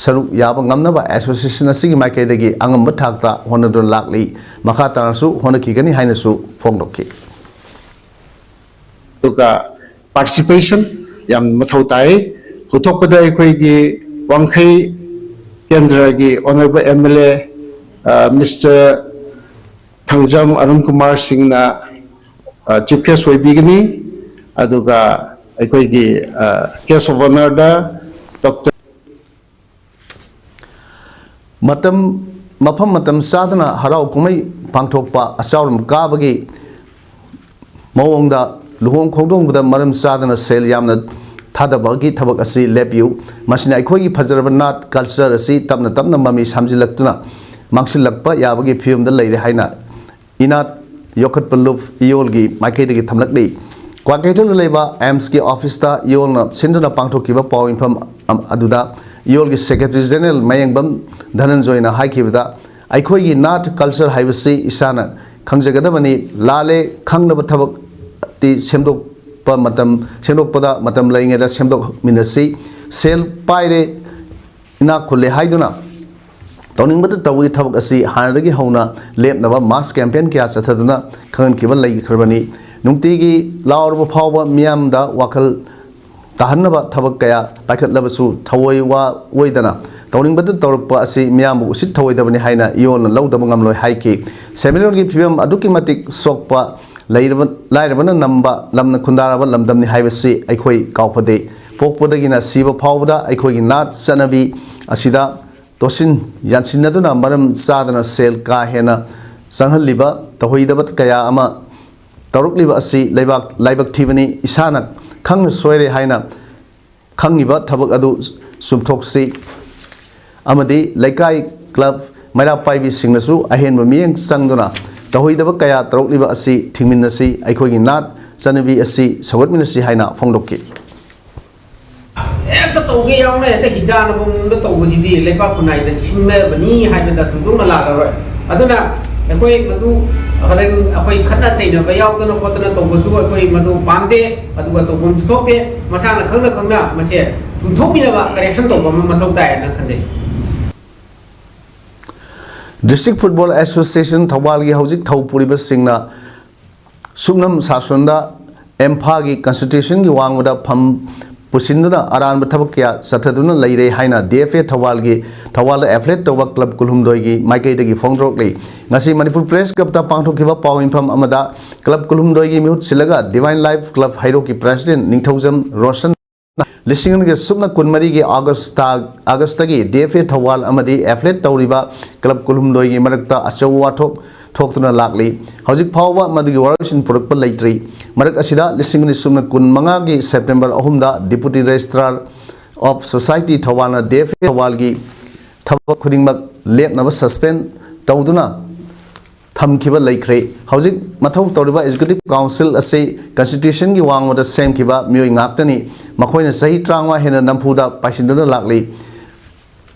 ꯁꯔꯨꯛ ꯌꯥꯕ ꯉꯝꯅꯕ ꯑꯦꯁꯣꯁꯤꯌꯦꯁꯟ ꯑꯁꯤꯒꯤ ꯃꯥꯏꯀꯩꯗꯒꯤ ꯑꯉꯝꯕ ꯊꯥꯛꯇ ꯍꯣꯠꯅꯗꯨꯅ ꯂꯥꯛꯂꯤ꯫ ꯃꯈꯥ ꯇꯥꯅꯁꯨ ꯍꯣꯠꯅꯈꯤꯒꯅꯤ ꯍꯥꯏꯅꯁꯨ ꯐꯣꯡꯗꯣꯛꯈꯤ꯫ ꯑꯗꯨꯒ ꯄꯥꯔꯇꯤꯁꯤꯄꯦꯁꯟ ꯌꯥꯝ ꯃꯊꯧ ꯇꯥꯏ꯫ ꯍꯧꯊꯣꯛꯄꯗ ꯑꯩꯈꯣꯏꯒꯤ ꯋꯥꯡꯈꯩ ꯀꯦꯟꯗ꯭ꯔꯒꯤ ꯑꯣꯅꯔꯦꯕꯜ ꯑꯦꯝ ꯑꯦꯜ ꯑꯦ, ꯑ, ꯃꯤꯁꯇꯔ ꯊꯥꯡꯖꯝ ꯑꯔꯨꯟ ꯀꯨꯃꯥꯔ ꯁꯤꯡꯅ, ꯑ, ꯆꯤꯐ ꯒꯦꯁ ꯑꯣꯏꯕꯤꯒꯅꯤ꯫ ꯑꯗꯨꯒ ꯑꯩꯈꯣꯏꯒꯤ, ꯑ, ꯒꯦꯁ ꯑꯣꯐ ꯑꯣꯅꯔꯗ ꯗꯣꯛꯇꯔ ꯃꯇꯝ, ꯃꯐꯝ ꯃꯇꯝ ꯆꯥꯗꯅ ꯍꯔꯥꯎ ꯀꯨꯝꯍꯩ ꯄꯥꯡꯊꯣꯛꯄ, ꯑꯆꯥꯎꯔꯝ ꯀꯥꯕꯒꯤ ꯃꯑꯣꯡꯗ ꯂꯨꯍꯣꯡ ꯈꯣꯡꯗꯣꯡꯕꯗ ꯃꯔꯝ ꯆꯥꯗꯅ ꯁꯦꯜ ꯌꯥꯝꯅ ꯊꯥꯗꯕꯒꯤ ꯊꯕꯛ ꯑꯁꯤ ꯂꯦꯞꯄꯤꯌꯨ꯫ ꯃꯁꯤꯅ ꯑꯩꯈꯣꯏꯒꯤ ꯐꯖꯔꯕ ꯅꯥꯠ, ꯀꯜꯆꯔ ꯑꯁꯤ ꯇꯞꯅ ꯇꯞꯅ ꯃꯃꯤ ꯁꯥꯝꯖꯤꯜꯂꯛꯇꯨꯅ ꯃꯥꯡꯁꯤꯜꯂꯛꯄ ꯌꯥꯕꯒꯤ ꯐꯤꯕꯝꯗ ꯂꯩꯔꯦ ꯍꯥꯏꯅ ꯏꯅꯥꯠ ꯌꯣꯛꯈꯠꯄ ꯂꯨꯞ ꯏꯌꯣꯜꯒꯤ ꯃꯥꯏꯀꯩꯗꯒꯤ ꯊꯝꯂꯛꯂꯤ꯫ ꯀ꯭ꯋꯥꯀꯩꯊꯦꯜꯗ ꯂꯩꯕ ꯑꯦꯝꯁꯀꯤ ꯑꯣꯐꯤꯁꯇ ꯏꯌꯣꯜꯅ ꯁꯤꯟꯗꯨꯅ ꯄꯥꯡꯊꯣꯛꯈꯤꯕ ꯄꯥꯎ ꯃꯤꯐꯝ ꯑꯝ-, ꯑꯗꯨꯗ ꯏꯌꯣꯜꯒꯤ ꯁꯦꯀ꯭ꯔꯦꯇꯔꯤ ꯖꯦꯅꯔꯦꯜ ꯃꯌꯦꯡꯕꯝ ꯙꯅꯟꯖꯣꯏꯅ ꯍꯥꯏꯈꯤꯕꯗ, ꯑꯩꯈꯣꯏꯒꯤ ꯅꯥꯠ ꯀꯜꯆꯔ ꯍꯥꯏꯕꯁꯤ ꯏꯁꯥꯅ ꯈꯪꯖꯒꯗꯕꯅꯤ꯫ ꯂꯥꯜꯂꯦ ꯈꯪꯅꯕ ꯊꯕꯛꯇꯤ ꯁꯦꯝꯗꯣꯛꯄ ꯃꯇꯝ, ꯁꯦꯝꯗꯣꯛꯄꯗ ꯃꯇꯝ ꯂꯩꯔꯤꯉꯩꯗ ꯁꯦꯝꯗꯣꯛꯃꯤꯟꯅꯁꯤ꯫ ꯁꯦꯜ ꯄꯥꯏꯔꯦ, ꯏꯅꯥꯛ ꯈꯨꯜꯂꯦ ꯍꯥꯏꯗꯨꯅ ꯇꯧꯅꯤꯡꯕꯇ ꯇꯧꯕꯒꯤ ꯊꯕꯛ ꯑꯁꯤ ꯍꯥꯟꯅꯗꯒꯤ ꯍꯧꯅ ꯂꯦꯞꯅꯕ ꯃꯥꯁ ꯀꯦꯝꯄꯦꯟ ꯀꯌꯥ ꯆꯠꯊꯗꯨꯅ ꯈꯪꯍꯟꯈꯤꯕ ꯂꯩꯈ꯭ꯔꯕꯅꯤ꯫ ꯅꯨꯡꯇꯤꯒꯤ ꯂꯥꯎꯔꯕ ꯐꯥꯎꯕ ꯃꯤꯌꯥꯝꯗ ꯋꯥꯈꯜ ꯇꯥꯍꯟꯅꯕ ꯊꯕꯛ ꯀꯌꯥ ꯄꯥꯏꯈꯠꯂꯕꯁꯨ ꯊꯑꯣꯏ ꯋꯥ ꯑꯣꯏꯗꯅ ꯇꯧꯅꯤꯡꯕꯇ ꯇꯧꯔꯛꯄ ꯑꯁꯤ ꯃꯤꯌꯥꯝꯕꯨ ꯎꯁꯤꯠ ꯊꯑꯣꯏꯗꯕꯅꯤ ꯍꯥꯏꯅ ꯏꯌꯣꯟꯅ ꯂꯧꯗꯕ ꯉꯝꯂꯣꯏ ꯍꯥꯏꯈꯤ꯫ ꯁꯦꯟꯃꯤꯠꯂꯣꯟꯒꯤ ꯐꯤꯕꯝ ꯑꯗꯨꯛꯀꯤ ꯃꯇꯤꯛ ꯁꯣꯛꯄ, ꯂꯩꯔꯕ, ꯂꯥꯏꯔꯕꯅ ꯅꯝꯕ, ꯂꯝꯅ ꯈꯨꯟꯗꯥꯔꯕ ꯂꯝꯗꯝꯅꯤ ꯍꯥꯏꯕꯁꯤ ꯑꯩꯈꯣꯏ ꯀꯥꯎꯐꯗꯦ꯫ ꯄꯣꯛꯄꯗꯒꯤꯅ ꯁꯤꯕ ꯐꯥꯎꯕꯗ ꯑꯩꯈꯣꯏꯒꯤ ꯅꯥꯠ ꯆꯠꯅꯕꯤ ꯑꯁꯤꯗ ꯇꯣꯠꯁꯤꯟ ꯌꯥꯟꯁꯤꯟꯅꯗꯨꯅ ꯃꯔꯝ ꯆꯥꯗꯅ ꯁꯦꯜ ꯀꯥ ꯍꯦꯟꯅ ꯆꯪꯍꯜꯂꯤꯕ ꯇꯧꯍꯩꯗꯕ ꯀꯌꯥ ꯑꯃ ꯇꯧꯔꯛꯂꯤꯕ ꯑꯁꯤ ꯂꯩꯕꯥꯛ ꯂꯥꯏꯕꯛ ꯊꯤꯕꯅꯤ꯫ ꯏꯁꯥꯅ ꯈꯪꯅ ꯁꯣꯏꯔꯦ ꯍꯥꯏꯅ ꯈꯪꯉꯤꯕ ꯊꯕꯛ ꯑꯗꯨ ꯆꯨꯝꯊꯣꯛꯁꯤ ꯑꯃꯗꯤ ꯂꯩꯀꯥꯏ, ꯀ꯭ꯂꯕ, ꯃꯩꯔꯥ ꯄꯥꯏꯕꯤꯁꯤꯡꯅꯁꯨ ꯑꯍꯦꯟꯕ ꯃꯤꯠꯌꯦꯡ ꯆꯪꯗꯨꯅ ꯇꯧꯍꯩꯗꯕ ꯀꯌꯥ ꯇꯧꯔꯛꯂꯤꯕ ꯑꯁꯤ ꯊꯤꯡꯃꯤꯟꯅꯁꯤ, ꯑꯩꯈꯣꯏꯒꯤ ꯅꯥꯠ ꯆꯠꯅꯕꯤ ꯑꯁꯤ ꯁꯧꯒꯠꯃꯤꯟꯅꯁꯤ ꯍꯥꯏꯅ ꯐꯣꯡꯗꯣꯛꯈꯤ꯫ ꯍꯦꯛꯇ ꯇꯧꯒꯦ ꯌꯥꯎꯅ ꯍꯦꯛꯇ ꯍꯤꯒꯥꯅꯕ ꯃꯑꯣꯡꯗ ꯇꯧꯕꯁꯤꯗꯤ ꯂꯩꯕꯥꯛ ꯈꯨꯟꯅꯥꯏꯗ ꯁꯤꯡꯅꯕꯅꯤ ꯍꯥꯏꯕꯗ ꯊꯣꯏꯗꯣꯛꯅ ꯂꯥꯜꯂꯔꯣꯏ꯫ ꯑꯗꯨꯅ ꯑꯩꯈꯣꯏ ꯃꯗꯨ ꯍꯣꯔꯦꯟ ꯑꯩꯈꯣꯏ ꯈꯠꯅ ꯆꯩꯅꯕ ꯌꯥꯎꯗꯅ ꯈꯣꯠꯇꯅ ꯇꯧꯕꯁꯨ ꯑꯩꯈꯣꯏ ꯃꯗꯨ ꯄꯥꯝꯗꯦ, ꯑꯗꯨꯒ ꯇꯧꯐꯝꯁꯨ ꯊꯣꯛꯇꯦ꯫ ꯃꯁꯥꯅ ꯈꯪꯅ ꯈꯪꯅ ꯃꯁꯦ ꯆꯨꯝꯊꯣꯛꯃꯤꯟꯅꯕ, ꯀꯔꯦꯛꯁꯟ ꯇꯧꯕ ꯑꯃ ꯃꯊꯧ ꯇꯥꯏꯌꯦꯅ ꯈꯟꯖꯩ꯫ ꯗꯤꯁꯇ꯭ꯔꯤꯛ ꯐꯨꯠꯕꯣꯜ ꯑꯦꯁꯣꯁꯤꯌꯦꯁꯟ ꯊꯧꯕꯥꯜꯒꯤ ꯍꯧꯖꯤꯛ ꯊꯧ ꯄꯨꯔꯤꯕꯁꯤꯡꯅ ꯁꯨꯞꯅꯝ ꯁꯥꯁꯣꯟꯗ ꯑꯦꯝꯐꯥꯒꯤ ꯀꯟꯁꯇꯤꯇ꯭ꯌꯨꯁꯟꯒꯤ ꯋꯥꯡꯃꯗ ꯐꯝ ꯄꯨꯁꯤꯟꯗꯨꯅ ꯑꯔꯥꯟꯕ ꯊꯕꯛ ꯀꯌꯥ ꯆꯠꯊꯗꯨꯅ ꯂꯩꯔꯦ ꯍꯥꯏꯅ ꯗꯤ ꯑꯦꯐ ꯑꯦ ꯊꯧꯕꯥꯜꯒꯤ, ꯊꯧꯕꯥꯜꯗ ꯑꯦꯐꯤꯂꯦꯠ ꯇꯧꯕ ꯀ꯭ꯂꯕ ꯀꯨꯟꯍꯨꯝꯗꯣꯏꯒꯤ ꯃꯥꯏꯀꯩꯗꯒꯤ ꯐꯣꯡꯗꯣꯔꯛꯂꯤ꯫ ꯉꯁꯤ ꯃꯅꯤꯄꯨꯔ ꯄ꯭ꯔꯦꯁ ꯀ꯭ꯂꯕꯇ ꯄꯥꯡꯊꯣꯛꯈꯤꯕ ꯄꯥꯎꯃꯤꯐꯝ ꯑꯃꯗ ꯀ꯭ꯂꯕ ꯀꯨꯟꯍꯨꯝꯗꯣꯏꯒꯤ ꯃꯤꯍꯨꯠ ꯁꯤꯜꯂꯒ ꯗꯤꯚꯥꯏꯟ ꯂꯥꯏꯐ ꯀ꯭ꯂꯕ ꯍꯩꯔꯣꯛꯀꯤ ꯄ꯭ꯔꯦꯁꯤꯗꯦꯟꯠ ꯅꯤꯡꯊꯧꯖꯝ ꯔꯣꯁꯟ ꯂꯤꯁꯤꯡ ꯑꯅꯤꯒ ꯁꯨꯞꯅ ꯀꯨꯟꯃꯔꯤꯒꯤ August, ꯑꯥꯒꯁꯇꯒꯤ D F A Thoubal ꯑꯃꯗꯤ ꯑꯦꯐꯤꯂꯦꯠ ꯇꯧꯔꯤꯕ ꯀ꯭ꯂꯕ ꯀꯨꯟꯍꯨꯝꯗꯣꯏꯒꯤ ꯃꯔꯛꯇ ꯑꯆꯧꯕ ꯋꯥꯊꯣꯛ ꯊꯣꯛꯇꯨꯅ ꯂꯥꯛꯂꯤ꯫ ꯍꯧꯖꯤꯛ ꯐꯥꯎꯕ ꯃꯗꯨꯒꯤ ꯋꯥꯔꯣꯏꯁꯤꯟ ꯄꯨꯔꯛꯄ ꯂꯩꯇ꯭ꯔꯤ꯫ ꯃꯔꯛ ꯑꯁꯤꯗ ꯂꯤꯁꯤꯡ ꯑꯅꯤ ꯁꯨꯞꯅ ꯀꯨꯟ ꯃꯉꯥꯒꯤ ꯁꯦꯞꯇꯦꯝꯕꯔ ꯑꯍꯨꯝꯗ Deputy Registrar of Society ꯊꯧꯕꯥꯜꯅ DFA ꯊꯧꯕꯥꯜꯒꯤ ꯊꯕꯛ ꯈꯨꯗꯤꯡꯃꯛ ꯂꯦꯞꯅꯕ suspend ꯇꯧꯗꯨꯅ ꯊꯝꯈꯤꯕ ꯂꯩꯈ꯭ꯔꯦ꯫ ꯍꯧꯖꯤꯛ ꯃꯊꯧ ꯇꯧꯔꯤꯕ Executive Council ꯑꯁꯤ Constitutionꯒꯤ ꯋꯥꯡꯃꯗ ꯁꯦꯝꯈꯤꯕ ꯃꯤꯑꯣꯏ ꯉꯥꯛꯇꯅꯤ꯫ ꯃꯈꯣꯏꯅ ꯆꯍꯤ ꯇꯔꯥꯃꯉꯥ ꯍꯦꯟꯅ ꯅꯝꯐꯨꯗ ꯄꯥꯏꯁꯤꯟꯗꯨꯅ ꯂꯥꯛꯂꯤ꯫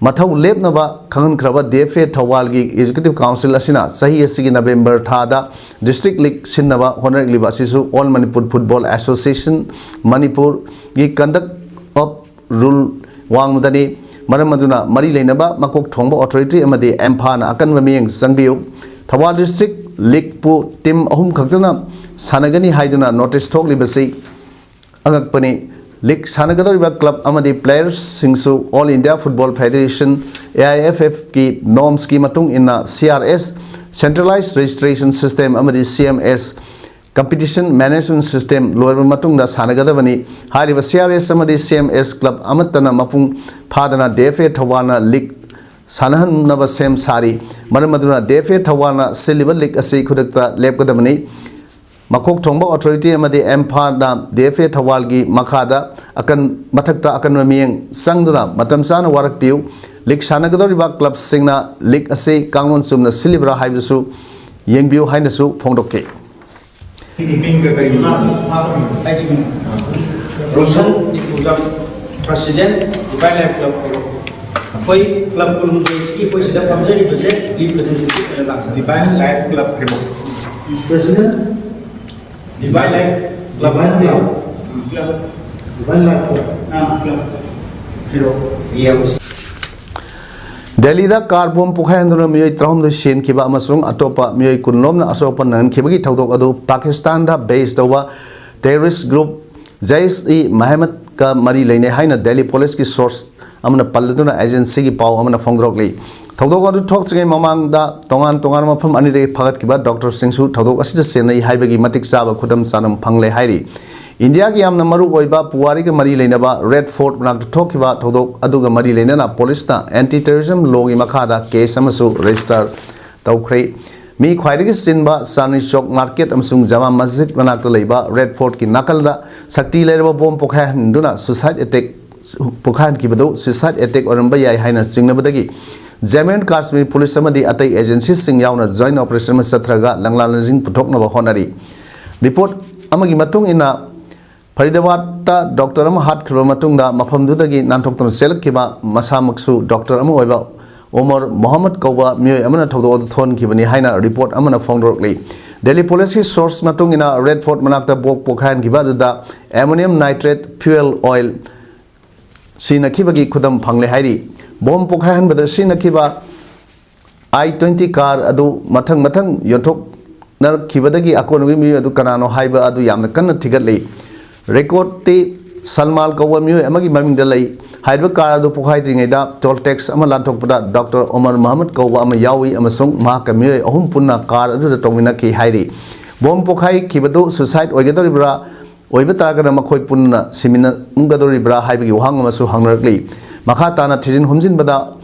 ꯃꯊꯧ ꯂꯦꯞꯅꯕ ꯈꯪꯍꯟꯈ꯭ꯔꯕ DFA ꯊꯧꯕꯥꯜꯒꯤ Executive Council ꯑꯁꯤꯅ ꯆꯍꯤ ꯑꯁꯤꯒꯤ ꯅꯕꯦꯝꯕꯔ ꯊꯥꯗ District League ꯁꯤꯟꯅꯕ ꯍꯣꯠꯅꯔꯛꯂꯤꯕ ꯑꯁꯤꯁꯨ All Manipur Football Association ꯃꯅꯤꯄꯨꯔꯒꯤ Conduct of Rule ꯋꯥꯡꯃꯗꯅꯤ꯫ ꯃꯔꯝ ꯑꯗꯨꯅ ꯃꯔꯤ ꯂꯩꯅꯕ ꯃꯀꯣꯛ ꯊꯣꯡꯕ authority ꯑꯃꯗꯤ ꯏꯝꯐꯥꯜꯅ ꯑꯀꯟꯕ ꯃꯤꯠꯌꯦꯡ ꯆꯪꯕꯤꯌꯨ꯫ ꯊꯧꯕꯥꯜ District Leagueꯄꯨ team ꯑꯍꯨꯝ ꯈꯛꯇꯅ ꯁꯥꯟꯅꯒꯅꯤ ꯍꯥꯏꯗꯨꯅ notice ꯊꯣꯛꯂꯤꯕꯁꯤ ꯑꯉꯛꯄꯅꯤ꯫ League ꯁꯥꯟꯅꯒꯗꯧꯔꯤꯕ club ꯑꯃꯗꯤ playersꯁꯤꯡꯁꯨ All India Football Federation, AIFFꯀꯤ normsꯀꯤ ꯃꯇꯨꯡ ꯏꯟꯅ CRS, Centralized Registration System ꯑꯃꯗꯤ CMS, Competition Management System ꯂꯣꯏꯔꯕ ꯃꯇꯨꯡꯗ ꯁꯥꯟꯅꯒꯗꯕꯅꯤ꯫ ꯍꯥꯏꯔꯤꯕ CRS ꯑꯃꯗꯤ CMS club ꯑꯃꯠꯇꯅ ꯃꯄꯨꯡ ꯐꯥꯗꯅ DFA ꯊꯧꯕꯥꯜꯅ league ꯁꯥꯟꯅꯍꯟꯅꯕ ꯁꯦꯝ ꯁꯥꯔꯤ꯫ ꯃꯔꯝ ꯑꯗꯨꯅ DFA ꯊꯧꯕꯥꯜꯅ ꯁꯤꯜꯂꯤꯕ league ꯑꯁꯤ ꯈꯨꯗꯛꯇ ꯂꯦꯞꯀꯗꯕꯅꯤ꯫ ꯃꯀꯣꯛ ꯊꯣꯡꯕ authority ꯑꯃꯗꯤ ꯏꯝꯐꯥꯜꯅ DFA ꯊꯧꯕꯥꯜꯒꯤ ꯃꯈꯥꯗ ꯑꯀꯟ-, ꯃꯊꯛꯇ ꯑꯀꯟꯕ ꯃꯤꯠꯌꯦꯡ ꯆꯪꯗꯨꯅ ꯃꯇꯝ ꯆꯥꯅ ꯋꯥꯔꯛꯄꯤꯌꯨ꯫ League ꯁꯥꯟꯅꯒꯗꯧꯔꯤꯕ clubꯁꯤꯡꯅ league ꯑꯁꯤ ꯀꯥꯡꯂꯣꯟ ꯆꯨꯝꯅ ꯁꯤꯜꯂꯤꯕ꯭ꯔꯥ ꯍꯥꯏꯕꯗꯨꯁꯨ ꯌꯦꯡꯕꯤꯌꯨ ꯍꯥꯏꯅꯁꯨ ꯐꯣꯡꯗꯣꯛꯈꯤ꯫ ꯔꯣꯁꯟ ꯅꯤꯡꯊꯧꯖꯝ, President, Divine Life Club ꯍꯥꯏꯔꯣ꯫ ꯑꯩꯈꯣꯏ club ꯀꯨꯟꯍꯨꯝꯗꯣꯏꯁꯤꯒꯤ ꯑꯩꯈꯣꯏ ꯁꯤꯗ ꯐꯝꯖꯔꯤꯕꯁꯦ representative ꯑꯣꯏꯅ ꯂꯥꯛꯆꯕꯅꯤ꯫ Divine Life Club ꯍꯥꯏꯔꯣ꯫ President, Divine Life Club ꯍꯥꯏꯔꯣ꯫ Divine Life Club꯫ ꯑꯥ, club ꯍꯥꯏꯔꯣ꯫ ꯗꯦꯜꯂꯤꯗ car bomb ꯄꯣꯈꯥꯏꯍꯟꯗꯨꯅ ꯃꯤꯑꯣꯏ ꯇꯔꯥꯍꯨꯝꯗꯣꯏ ꯁꯤꯈꯤꯕ ꯑꯃꯁꯨꯡ ꯑꯇꯣꯞꯄ ꯃꯤꯑꯣꯏ ꯀꯨꯟ ꯂꯣꯝꯅ ꯑꯁꯣꯛ ꯑꯄꯟ ꯅꯪꯍꯟꯈꯤꯕꯒꯤ ꯊꯧꯗꯣꯛ ꯑꯗꯨ ꯄꯥꯀꯤꯁꯇꯥꯟꯗ base ꯇꯧꯕ terrorist group Jaish-e-Mohammedꯀ ꯃꯔꯤ ꯂꯩꯅꯩ ꯍꯥꯏꯅ ꯗꯦꯜꯂꯤ policeꯀꯤ source ꯑꯃꯅ ꯄꯜꯂꯗꯨꯅ agencyꯒꯤ ꯄꯥꯎ ꯑꯃꯅ ꯐꯣꯡꯗꯣꯔꯛꯂꯤ꯫ ꯊꯧꯗꯣꯛ ꯑꯗꯨ ꯊꯣꯛꯇ꯭ꯔꯤꯉꯩ ꯃꯃꯥꯡꯗ ꯇꯣꯉꯥꯟ ꯇꯣꯉꯥꯟꯕ ꯃꯐꯝ ꯑꯅꯤꯗꯒꯤ ꯐꯒꯠꯈꯤꯕ doctorꯁꯤꯡꯁꯨ ꯊꯧꯗꯣꯛ ꯑꯁꯤꯗ ꯆꯦꯟꯅꯩ ꯍꯥꯏꯕꯒꯤ ꯃꯇꯤꯛ ꯆꯥꯕ ꯈꯨꯗꯝ ꯆꯥꯅ ꯐꯪꯂꯦ ꯍꯥꯏꯔꯤ꯫ ꯏꯟꯗꯤꯌꯥꯒꯤ ꯌꯥꯝꯅ ꯃꯔꯨ ꯑꯣꯏꯕ ꯄꯨꯋꯥꯔꯤꯒ ꯃꯔꯤ ꯂꯩꯅꯕ Red Fort ꯃꯅꯥꯛꯇ ꯊꯣꯛꯈꯤꯕ ꯊꯧꯗꯣꯛ ꯑꯗꯨꯒ ꯃꯔꯤ ꯂꯩꯅꯅ policeꯅ anti terrorism lawꯒꯤ ꯃꯈꯥꯗ case ꯑꯃꯁꯨ register ꯇꯧꯈ꯭ꯔꯦ꯫ ꯃꯤ ꯈ꯭ꯋꯥꯏꯗꯒꯤ ꯆꯤꯟꯕ ꯆꯥꯟꯗꯅꯤ ꯆꯧꯛ ꯃꯥꯔꯀꯦꯠ ꯑꯃꯁꯨꯡ ꯖꯃꯥ ꯃꯁꯖꯤꯗ ꯃꯅꯥꯛꯇ ꯂꯩꯕ ꯔꯦꯗ ꯐꯣꯔꯠꯀꯤ ꯅꯥꯀꯜꯗ ꯁꯛꯇꯤ ꯂꯩꯔꯕ ꯕꯣꯝ ꯄꯣꯈꯥꯏꯍꯟꯗꯨꯅ suicide attack ꯄꯣꯈꯥꯏꯍꯟꯈꯤꯕꯗꯨ suicide attack ꯑꯣꯏꯔꯝꯕ ꯌꯥꯏ ꯍꯥꯏꯅ ꯆꯤꯡꯅꯕꯗꯒꯤ ꯖꯝꯃꯨ ꯑꯦꯟ ꯀꯥꯁꯃꯤꯔ ꯄꯨꯂꯤꯁ ꯑꯃꯗꯤ ꯑꯇꯩ agency ꯁꯤꯡ ꯌꯥꯎꯅ joint operation ꯑꯃ ꯆꯠꯊꯔꯒ ꯂꯪꯂꯥ ꯂꯪꯖꯤꯡ ꯄꯨꯊꯣꯛꯅꯕ ꯍꯣꯠꯅꯔꯤ꯫ Report ꯑꯃꯒꯤ ꯃꯇꯨꯡ ꯏꯟꯅ, ꯐꯔꯤꯗꯥꯕꯥꯗꯇ ꯗꯣꯛꯇꯔ ꯑꯃ ꯍꯥꯠꯈ꯭ꯔꯕ ꯃꯇꯨꯡꯗ ꯃꯐꯝꯗꯨꯗꯒꯤ ꯅꯥꯟꯊꯣꯛꯇꯨꯅ ꯆꯦꯜꯂꯛꯈꯤꯕ ꯃꯁꯥꯃꯛꯁꯨ ꯗꯣꯛꯇꯔ ꯑꯃ ꯑꯣꯏꯕ ꯎꯃꯔ ꯃꯣꯍꯝꯃꯗ ꯀꯧꯕ ꯃꯤꯑꯣꯏ ꯑꯃꯅ ꯊꯧꯗꯣꯛ ꯑꯗꯨ ꯊꯣꯛꯍꯟꯈꯤꯕꯅꯤ ꯍꯥꯏꯅ report ꯑꯃꯅ ꯐꯣꯡꯗꯣꯔꯛꯂꯤ꯫ ꯗꯦꯜꯂꯤ ꯄꯨꯂꯤꯁꯀꯤ source ꯃꯇꯨꯡ ꯏꯟꯅ, ꯔꯦꯗ ꯐꯣꯔꯠ ꯃꯅꯥꯛꯇ ꯕꯣꯝ ꯄꯣꯈꯥꯏꯍꯟꯈꯤꯕ ꯑꯗꯨꯗ ammonium nitrate fuel oil ꯁꯤꯖꯤꯟꯅꯈꯤꯕꯒꯤ ꯈꯨꯗꯝ ꯐꯪꯂꯦ ꯍꯥꯏꯔꯤ꯫ ꯕꯣꯝ ꯄꯣꯈꯥꯏꯍꯟꯕꯗ ꯁꯤꯖꯤꯟꯅꯈꯤꯕ I twenty car ꯑꯗꯨ ꯃꯊꯪ ꯃꯊꯪ ꯌꯣꯟꯊꯣꯛꯅꯔꯛꯈꯤꯕꯗꯒꯤ ꯑꯀꯣꯟꯕꯒꯤ ꯃꯤꯑꯣꯏ ꯑꯗꯨ ꯀꯅꯥꯅꯣ ꯍꯥꯏꯕ ꯑꯗꯨ ꯌꯥꯝꯅ ꯀꯟꯅ ꯊꯤꯒꯠꯂꯤ꯫ ꯔꯦꯀꯣꯔꯗꯇꯤ ꯁꯜꯃꯥꯜ ꯀꯧꯕ ꯃꯤꯑꯣꯏ ꯑꯃꯒꯤ ꯃꯃꯤꯡꯗ ꯂꯩ꯫ ꯍꯥꯏꯔꯤꯕ car ꯑꯗꯨ ꯄꯣꯈꯥꯏꯗ꯭ꯔꯤꯉꯩꯗ toll tax ꯑꯃ ꯂꯥꯟꯊꯣꯛꯄꯗ ꯗꯣꯛꯇꯔ ꯑꯣꯃꯔ ꯃꯍꯃꯗ ꯀꯧꯕ ꯑꯃ ꯌꯥꯎꯏ ꯑꯃꯁꯨꯡ ꯃꯍꯥꯛꯀ ꯃꯤꯑꯣꯏ ꯑꯍꯨꯝ ꯄꯨꯟꯅ car ꯑꯗꯨꯗ ꯇꯣꯡꯃꯤꯟꯅꯈꯤ ꯍꯥꯏꯔꯤ꯫ ꯕꯣꯝ ꯄꯣꯈꯥꯏꯈꯤꯕꯗꯨ suicide ꯑꯣꯏꯒꯗꯧꯔꯤꯕ꯭ꯔꯥ? ꯑꯣꯏꯕ ꯇꯥꯔꯒꯅ ꯃꯈꯣꯏ ꯄꯨꯟꯅ ꯁꯤꯃꯤꯟꯅꯔꯝꯒꯗꯧꯔꯤꯕ꯭ꯔꯥ ꯍꯥꯏꯕꯒꯤ ꯋꯥꯍꯪ ꯑꯃꯁꯨ ꯍꯪꯅꯔꯛꯂꯤ꯫ ꯃꯈꯥ ꯇꯥꯅ ꯊꯤꯖꯤꯟ ꯍꯨꯝꯖꯤꯟꯕꯗ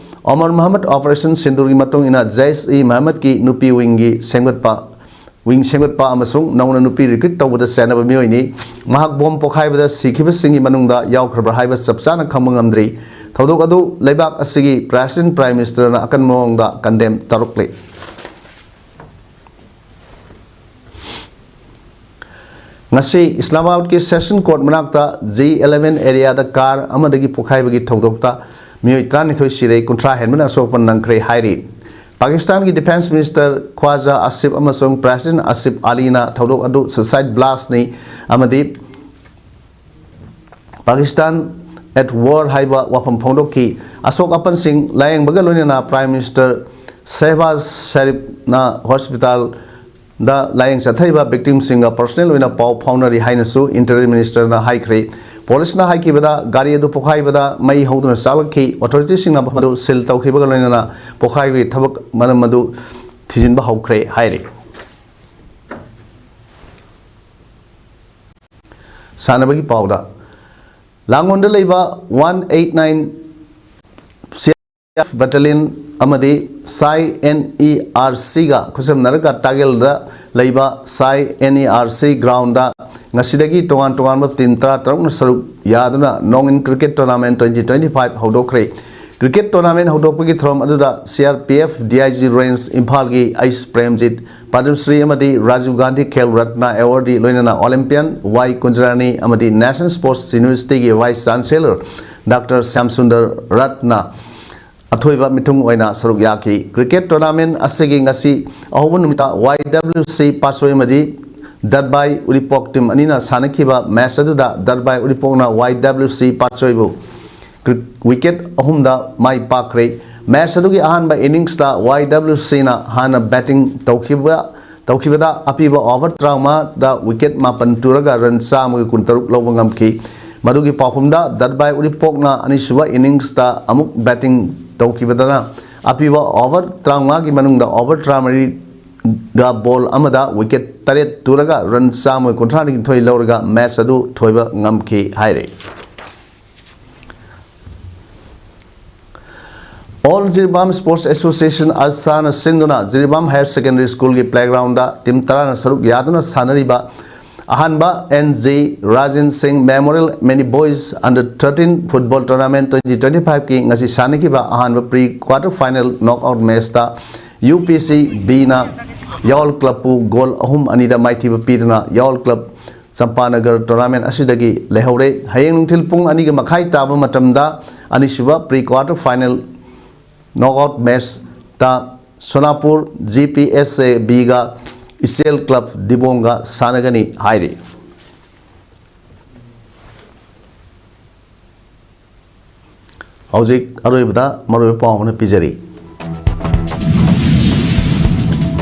ꯑꯣꯃꯔ ꯃꯍꯃꯗ Operation ꯁꯤꯟꯗꯨꯔꯒꯤ ꯃꯇꯨꯡ ꯏꯟꯅ Jaish-e-Mohammed ꯀꯤ ꯅꯨꯄꯤ wing ꯒꯤ ꯁꯦꯝꯒꯠꯄ, wing ꯁꯦꯝꯒꯠꯄ ꯑꯃꯁꯨꯡ ꯅꯧꯅ ꯅꯨꯄꯤ recruit ꯇꯧꯕꯗ ꯆꯦꯟꯅꯕ ꯃꯤꯑꯣꯏꯅꯤ꯫ ꯃꯍꯥꯛ ꯕꯣꯝ ꯄꯣꯈꯥꯏꯕꯗ ꯁꯤꯈꯤꯕꯁꯤꯡꯒꯤ ꯃꯅꯨꯡꯗ ꯌꯥꯎꯈ꯭ꯔꯕ꯭ꯔꯥ ꯍꯥꯏꯕ ꯆꯞ ꯆꯥꯅ ꯈꯪꯕ ꯉꯝꯗ꯭ꯔꯤ꯫ ꯊꯧꯗꯣꯛ ꯑꯗꯨ ꯂꯩꯕꯥꯛ ꯑꯁꯤꯒꯤ President, Prime Minister ꯅ ꯑꯀꯟꯕ ꯃꯑꯣꯡꯗ condemn ꯇꯧꯔꯛꯂꯤ꯫ ꯉꯁꯤ ꯏꯁꯂꯥꯃꯥꯕꯥꯗꯀꯤ Session Court ꯃꯅꯥꯛꯇ G eleven area ꯗ car ꯑꯃꯗꯒꯤ ꯄꯣꯈꯥꯏꯕꯒꯤ ꯊꯧꯗꯣꯛꯇ ꯃꯤꯑꯣꯏ ꯇꯔꯥꯅꯤꯊꯣꯏ ꯁꯤꯔꯦ, ꯀꯨꯟꯊ꯭ꯔꯥ ꯍꯦꯟꯕꯅ ꯑꯁꯣꯛ ꯑꯄꯟ ꯅꯪꯈ꯭ꯔꯦ ꯍꯥꯏꯔꯤ꯫ ꯄꯥꯀꯤꯁꯇꯥꯟꯒꯤ Defence Minister Khwaja Asif ꯑꯃꯁꯨꯡ President Asif Ali ꯅ ꯊꯧꯗꯣꯛ ꯑꯗꯨ suicide blast ꯅꯤ ꯑꯃꯗꯤ Pakistan at war ꯍꯥꯏꯕ ꯋꯥꯐꯝ ꯐꯣꯡꯗꯣꯛꯈꯤ꯫ ꯑꯁꯣꯛ ꯑꯄꯟꯁꯤꯡ ꯂꯥꯌꯦꯡꯕꯒ ꯂꯣꯏꯅꯅ Prime Minister Shehbaz Sharif ꯅ hospital ꯗ ꯂꯥꯌꯦꯡ ꯆꯠꯊꯔꯤꯕ victim ꯁꯤꯡꯒ personal ꯑꯣꯏꯅ ꯄꯥꯎ ꯐꯥꯎꯅꯔꯤ ꯍꯥꯏꯅꯁꯨ Interior Minister ꯅ ꯍꯥꯏꯈ꯭ꯔꯦ꯫ ꯄꯨꯂꯤꯁꯅ ꯍꯥꯏꯈꯤꯕꯗ, ꯒꯥꯔꯤ ꯑꯗꯨ ꯄꯣꯈꯥꯏꯕꯗ ꯃꯩ ꯍꯧꯗꯨꯅ ꯆꯥꯛꯂꯛꯈꯤ꯫ Authority ꯁꯤꯡꯅ ꯃꯐꯝ ꯑꯗꯨ seal ꯇꯧꯈꯤꯕꯒ ꯂꯣꯏꯅꯅ ꯄꯣꯈꯥꯏꯕꯒꯤ ꯊꯕꯛ ꯃꯔꯝ ꯑꯗꯨ ꯊꯤꯖꯤꯟꯕ ꯍꯧꯈ꯭ꯔꯦ ꯍꯥꯏꯔꯤ꯫ ꯁꯥꯟꯅꯕꯒꯤ ꯄꯥꯎꯗ, ꯂꯥꯡꯒꯣꯜꯗ ꯂꯩꯕ one eight nine C R P F battalion ꯑꯃꯗꯤ ꯁꯥꯏ ꯑꯦꯟ ꯏ ꯑꯥꯔ ꯁꯤꯒ ꯈꯨꯠꯁꯝꯅꯔꯒ ꯇꯥꯒꯦꯜꯗ ꯂꯩꯕ Sai N E R C ground ꯉꯁꯤꯗꯒꯤ ꯇꯣꯉꯥꯟ ꯇꯣꯉꯥꯟꯕ ꯇꯤꯝ ꯇꯔꯥ ꯇꯔꯨꯛꯅ ꯁꯔꯨꯛ ꯌꯥꯗꯨꯅ ꯅꯣꯡ ꯏꯟ cricket tournament twenty twenty five ꯍꯧꯗꯣꯛꯈ꯭ꯔꯦ꯫ ꯀ꯭ꯔꯤꯀꯦꯠ ꯇꯣꯔꯅꯥꯃꯦꯟ ꯍꯧꯗꯣꯛꯄꯒꯤ ꯊꯧꯔꯝ ꯑꯗꯨꯗ C R P F D I G range ꯏꯝꯐꯥꯜꯒꯤ ꯑꯩꯆ ꯄ꯭ꯔꯦꯝꯖꯤꯠ, ꯄꯗꯃꯁ꯭ꯔꯤ ꯑꯃꯗꯤ ꯔꯥꯖꯤꯕ ꯒꯥꯟꯙꯤ ꯈꯦꯜ ꯔꯠꯅ ꯑꯦꯋꯥꯔꯗꯤ ꯂꯣꯏꯅꯅ ꯑꯣꯂꯤꯝꯄꯤꯌꯟ ꯋꯥꯏ ꯀꯨꯟꯖꯔꯥꯅꯤ ꯑꯃꯗꯤ ꯅꯦꯁꯅꯦꯜ ꯁ꯭ꯄꯣꯔꯠꯁ ꯌꯨꯅꯤꯚꯔꯁꯤꯇꯤꯒꯤ vice chancellor doctor Shyamsundar Ratna ꯑꯊꯣꯏꯕ ꯃꯤꯊꯨꯡ ꯑꯣꯏꯅ ꯁꯔꯨꯛ ꯌꯥꯈꯤ꯫ ꯀ꯭ꯔꯤꯀꯦꯠ ꯇꯣꯔꯅꯥꯃꯦꯟ ꯑꯁꯤꯒꯤ ꯉꯁꯤ ꯑꯍꯧꯕ ꯅꯨꯃꯤꯠꯇ ꯋꯥꯏ ꯗꯕ꯭ꯂꯤꯎ ꯁꯤ ꯄꯥꯠꯁꯣꯏ ꯑꯃꯗꯤ ꯗꯔꯕꯥꯏ ꯎꯔꯤꯄꯣꯛ ꯇꯤꯝ ꯑꯅꯤꯅ ꯁꯥꯟꯅꯈꯤꯕ ꯃꯦꯆ ꯑꯗꯨꯗ ꯗꯔꯕꯥꯏ ꯎꯔꯤꯄꯣꯛꯅ ꯋꯥꯏ ꯗꯕ꯭ꯂꯤꯎ ꯁꯤ ꯄꯥꯠꯁꯣꯏꯕꯨ ꯀ꯭ꯔꯤ-, ꯋꯤꯀꯦꯠ ꯑꯍꯨꯝꯗ ꯃꯥꯏ ꯄꯥꯛꯈ꯭ꯔꯦ꯫ ꯃꯦꯆ ꯑꯗꯨꯒꯤ ꯑꯍꯥꯟꯕ ꯏꯅꯤꯡꯁꯇ ꯋꯥꯏ ꯗꯕ꯭ꯂꯤꯎ ꯁꯤꯅ ꯍꯥꯟꯅ ꯕꯦꯇꯤꯡ ꯇꯧꯈꯤꯕ, ꯇꯧꯈꯤꯕꯗ ꯑꯄꯤꯕ ꯑꯣꯚꯔ ꯇꯔꯥꯃꯉꯥꯗ ꯋꯤꯀꯦꯠ ꯃꯥꯄꯟ ꯇꯨꯔꯒ ꯔꯟ ꯆꯥꯝꯃꯒ ꯀꯨꯟꯇꯔꯨꯛ ꯂꯧꯕ ꯉꯝꯈꯤ꯫ ꯃꯗꯨꯒꯤ ꯄꯥꯎꯈꯨꯝꯗ ꯗꯔꯕꯥꯏ ꯎꯔꯤꯄꯣꯛꯅ ꯑꯅꯤꯁꯨꯕ ꯏꯅꯤꯡꯁꯇ ꯑꯃꯨꯛ ꯕꯦꯇꯤꯡ ꯇꯧꯈꯤꯕꯗꯅ ꯑꯄꯤꯕ ꯑꯣꯚꯔ ꯇꯔꯥꯃꯉꯥꯒꯤ ꯃꯅꯨꯡꯗ ꯑꯣꯚꯔ ꯇꯔꯥꯃꯔꯤꯗ ꯕꯣꯜ ꯑꯃꯗ ꯋꯤꯀꯦꯠ ꯇꯔꯦꯠ ꯇꯨꯔꯒ ꯔꯟ ꯆꯥꯝꯃꯒ ꯀꯨꯟꯊ꯭ꯔꯥ ꯅꯤꯊꯣꯏ ꯂꯧꯔꯒ ꯃꯦꯆ ꯑꯗꯨ ꯊꯣꯏꯕ ꯉꯝꯈꯤ ꯍꯥꯏꯔꯤ꯫ ꯑꯣꯜ ꯖꯤꯔꯤꯕꯥꯝ ꯁ꯭ꯄꯣꯔꯠꯁ ꯑꯦꯁꯣꯁꯤꯌꯦꯁꯟ, ꯑꯜꯁꯥꯅ ꯁꯤꯟꯗꯨꯅ ꯖꯤꯔꯤꯕꯥꯝ ꯍꯥꯌꯔ ꯁꯦꯀꯦꯟꯗꯔꯤ ꯁ꯭ꯀꯨꯜꯒꯤ ꯄ꯭ꯂꯦꯒ꯭ꯔꯥꯎꯟꯗ ꯇꯤꯝ ꯇꯔꯥꯅ ꯁꯔꯨꯛ ꯌꯥꯗꯨꯅ ꯁꯥꯟꯅꯔꯤꯕ ꯑꯍꯥꯟꯕ N G Rajen Singh memorial mini boys under thirteen football tournament twenty twenty ꯐꯥꯏꯚꯀꯤ ꯉꯁꯤ ꯁꯥꯟꯅꯈꯤꯕ ꯑꯍꯥꯟꯕ ꯄ꯭ꯔꯤ ꯀ꯭ꯋꯥꯔꯇꯔ ꯐꯥꯏꯅꯦꯜ ꯅꯣꯛꯑꯥꯎꯠ ꯃꯦꯆꯇ ꯌꯨ ꯄꯤ ꯁꯤ ꯕꯤꯅ ꯌꯥꯑꯣꯜ ꯀ꯭ꯂꯕꯄꯨ ꯒꯣꯜ ꯑꯍꯨꯝ ꯑꯅꯤꯗ ꯃꯥꯏꯊꯤꯕ ꯄꯤꯗꯨꯅ ꯌꯥꯑꯣꯜ ꯀ꯭ꯂꯕ ꯆꯝꯄꯥꯅꯒꯔ ꯇꯣꯔꯅꯥꯃꯦꯟ ꯑꯁꯤꯗꯒꯤ ꯂꯩꯍꯧꯔꯦ꯫ ꯍꯌꯦꯡ ꯅꯨꯡꯊꯤꯜ ꯄꯨꯡ ꯑꯅꯤꯒ ꯃꯈꯥꯏ ꯇꯥꯕ ꯃꯇꯝꯗ ꯑꯅꯤꯁꯨꯕ ꯄ꯭ꯔꯤ ꯀ꯭ꯋꯥꯔꯇꯔ ꯐꯥꯏꯅꯦꯜ ꯅꯣꯛꯑꯥꯎꯠ ꯃꯦꯆꯇ Sonapur G P S A ꯕꯤꯒ ꯏꯆꯦꯜ ꯀ꯭ꯂꯕ ꯗꯤꯕꯣꯡꯒ ꯁꯥꯟꯅꯒꯅꯤ ꯍꯥꯏꯔꯤ꯫ ꯍꯧꯖꯤꯛ ꯑꯔꯣꯏꯕꯗ ꯃꯔꯨꯑꯣꯏꯕ ꯄꯥꯎ ꯑꯃꯅ ꯄꯤꯖꯔꯤ꯫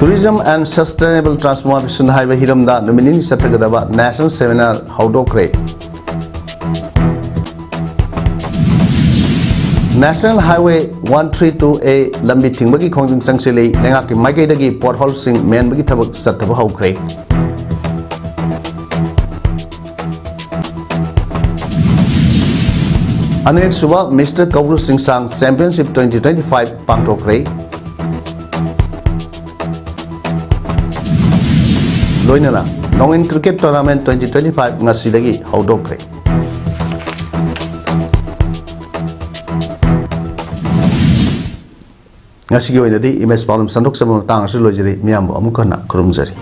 Tourism and Sustainable Transformation ꯍꯥꯏꯕ ꯍꯤꯔꯝꯗ ꯅꯨꯃꯤꯠ ꯅꯤꯅꯤ ꯆꯠꯊꯒꯗꯕ ꯅꯦꯁꯅꯦꯜ ꯁꯦꯃꯤꯅꯥꯔ ꯍꯧꯗꯣꯛꯈ꯭ꯔꯦ꯫ National Highway one three two A ꯂꯝꯕꯤ ꯊꯤꯡꯕꯒꯤ ꯈꯣꯡꯖꯪ ꯆꯪꯁꯤꯜꯂꯤ꯫ ꯂꯩꯉꯥꯛꯀꯤ ꯃꯥꯏꯀꯩꯗꯒꯤ ꯄꯣꯠꯍꯣꯜꯁꯤꯡ ꯃꯦꯟꯕꯒꯤ ꯊꯕꯛ ꯆꯠꯊꯕ ꯍꯧꯈ꯭ꯔꯦ꯫ ꯑꯅꯤꯔꯛꯁꯨꯕ ꯃꯤꯁꯇꯔ ꯀꯧꯕ꯭ꯔꯨ ꯆꯤꯡꯁꯥꯡ ꯆꯦꯝꯄꯤꯌꯟꯁꯤꯞ ꯇ꯭ꯋꯦꯟꯇꯤ ꯇ꯭ꯋꯦꯟꯇꯤ ꯐꯥꯏꯚ ꯄꯥꯡꯊꯣꯛꯈ꯭ꯔꯦ꯫ ꯂꯣꯏꯅꯅ Nongin Cricket Tournament twenty twenty-five ꯉꯁꯤꯗꯒꯤ ꯍꯧꯗꯣꯛꯈ꯭ꯔꯦ꯫ ꯉꯁꯤꯒꯤ ꯑꯣꯏꯅꯗꯤ ꯏꯃꯦꯖ ꯄꯥꯎꯗꯝ ꯁꯟꯗꯣꯛꯆꯕ ꯃꯇꯥꯡ ꯑꯁꯤꯗ ꯂꯣꯏꯖꯔꯦ꯫ ꯃꯤꯌꯥꯝꯕꯨ ꯑꯃꯨꯛ ꯍꯟꯅ ꯈꯨꯔꯨꯝꯖꯔꯤ꯫